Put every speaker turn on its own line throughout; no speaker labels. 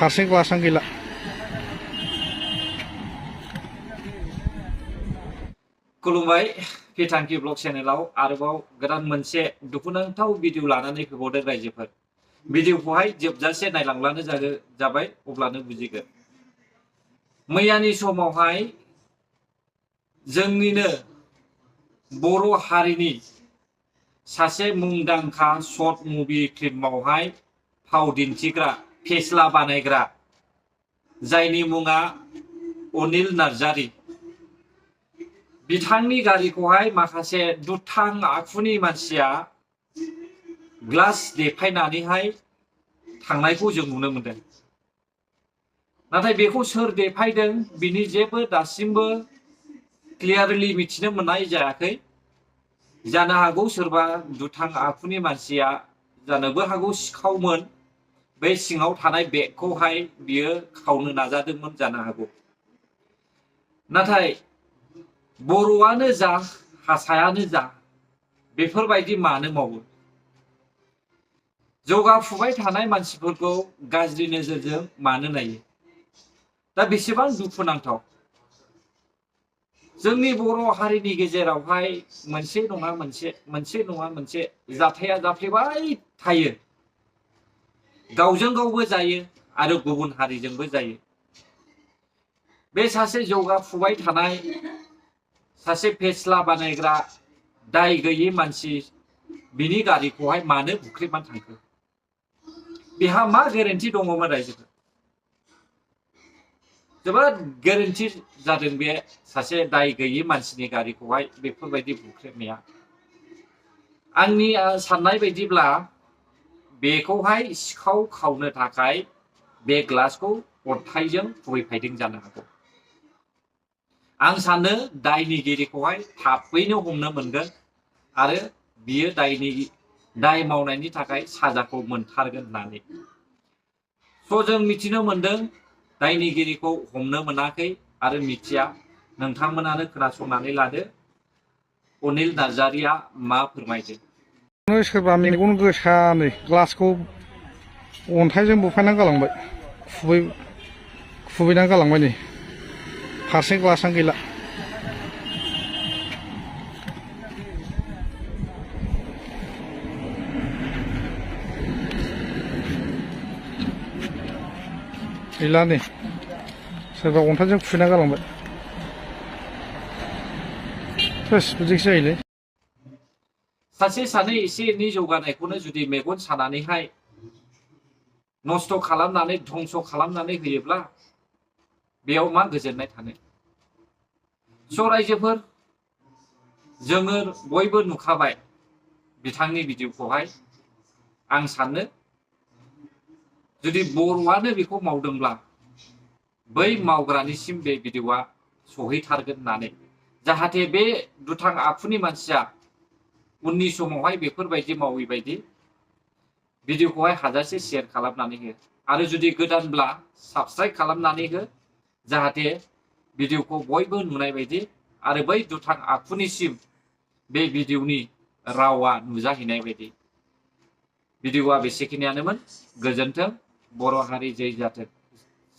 हारसिं क्लासानो गैला।
खुलुमबाय फिथांखि ब्लग चेनेलाव आरोबाव गोदान मोनसे दुखुनांथाव भिडिअ लानानै फैबावदों रायजोफोर। भिडिअखौहाय जोबजासे नायलांब्लानो जाबाय, अब्लानो बुजिगोन। मैयानि समावहाय जोंनिनो बर' हारिनि सासे मुंदांखा शर्ट मुभि फिल्मावहाय फाव दिन्थिग्रा फेस्ला बानायग्रा जायनि मुङा अनिल नार्जारी, बिथांनि गारिखौहाय माखासे दुथां आखुनि मानसिया ग्लास देफायनानैहाय थांनायखौ जों नुनो मोनदों। नाथाय बेखौ सोर देफायदों बिनि जेबो दासिमबो क्लियारलि मिथिनो मोननाय जायाखै। जानो हागौ सोरबा दुथां आखुनि मानसिया, जानोबो हागौ सिखावमोन, बे सिङाव थानाय बेगखौहाय बियो खावनो नाजादोंमोन जानो हागौ। नाथाय बर'आनो जा हारसायानो जा बेफोरबायदि मानो मावो? जौगाफुबाय थानाय मानसिफोरखौ गाज्रि नोजोरजों मानो नायो? दा बेसेबां दुखुनांथाव। जोंनि बर' हारिनि गेजेरावहाय मोनसे नङा मोनसे जाथाया जाफ्लेबाय थायो। गावजों गावबो जायो आरो गुबुन हारिजोंबो जायो। बे सासे जौगाफुबाय थानाय सासे फेस्ला बानायग्रा दाय गैयै मानसि, बिनि गारिखौहाय मानो बुख्रेबनानै थांखो? बेहा मा गोरोन्थि दङमोन रायजोफोर? जोबोद गोरोन्थि जादों बे सासे दाय गैयै मानसिनि गारिखौहाय बेफोरबायदि बुख्रेबनाया। आंनि साननाय बायदिब्ला बेखौहाय सिखाव खावनो थाखाय बे ग्लासखौ अन्थाइजों खुबैफायदों जानो हागौ। आं सानो दायनिगिरिखौहाय थाबैनो हमनो मोनगोन आरो बियो दाय मावनायनि थाखाय साजाखौ मोनथारगोन होननानै। जों मिथिनो मोनदों दायनिगिरिखौ हमनो मोनाखै आरो मिथिया। नोंथांमोनानो खोनासंनानै लादो अनिल नार्जारीया मा फोरमायदों।
सोरबा मेगन गोसानो ग्लासखौ अन्थाइजों बुफायनानै गालांबाय, खुबैनानै गालांबाय। नै फारसे ग्लासानो गैला। गैला नै सोरबा अन्थाइजों खुबैना गालांबाय। बिदिसो जायोलै।
सासे सानै एसे एनै जौगानायखौनो जुदि मेगन सानानैहाय नस्थ' खालामनानै धंस' खालामनानै होयोब्ला बेयाव मा गोजोननाय थानो? रायजोफोर, जोङो बयबो नुखाबाय बिथांनि भिडिअखौहाय। आं सानो जुदि बर'आनो बेखौ मावदोंब्ला बै मावग्रानिसिम बे भिडिअआ सहैथारगोन होननानै, जाहाथे बे दुथां आखुनि मानसिया उननि समावहाय बेफोरबायदि मावै बायदि भिडिअखौहाय हाजासे शेयार खालामनानै हो आरो जुदि गोदानब्ला साबस्क्राइब खालामनानै हो, जाहाथे भिडिअखौ बयबो नुनाय बायदि आरो बै दुथां आखुनिसिम बे भिडिअनि रावा नुजाहैनाय बायदि। भिडिअआ बेसेखिनियानोमोन। गोजोन्थों। बर' हारि जै जाथों।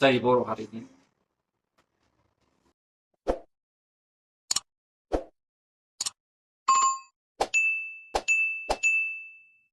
जय बर' हारिनि।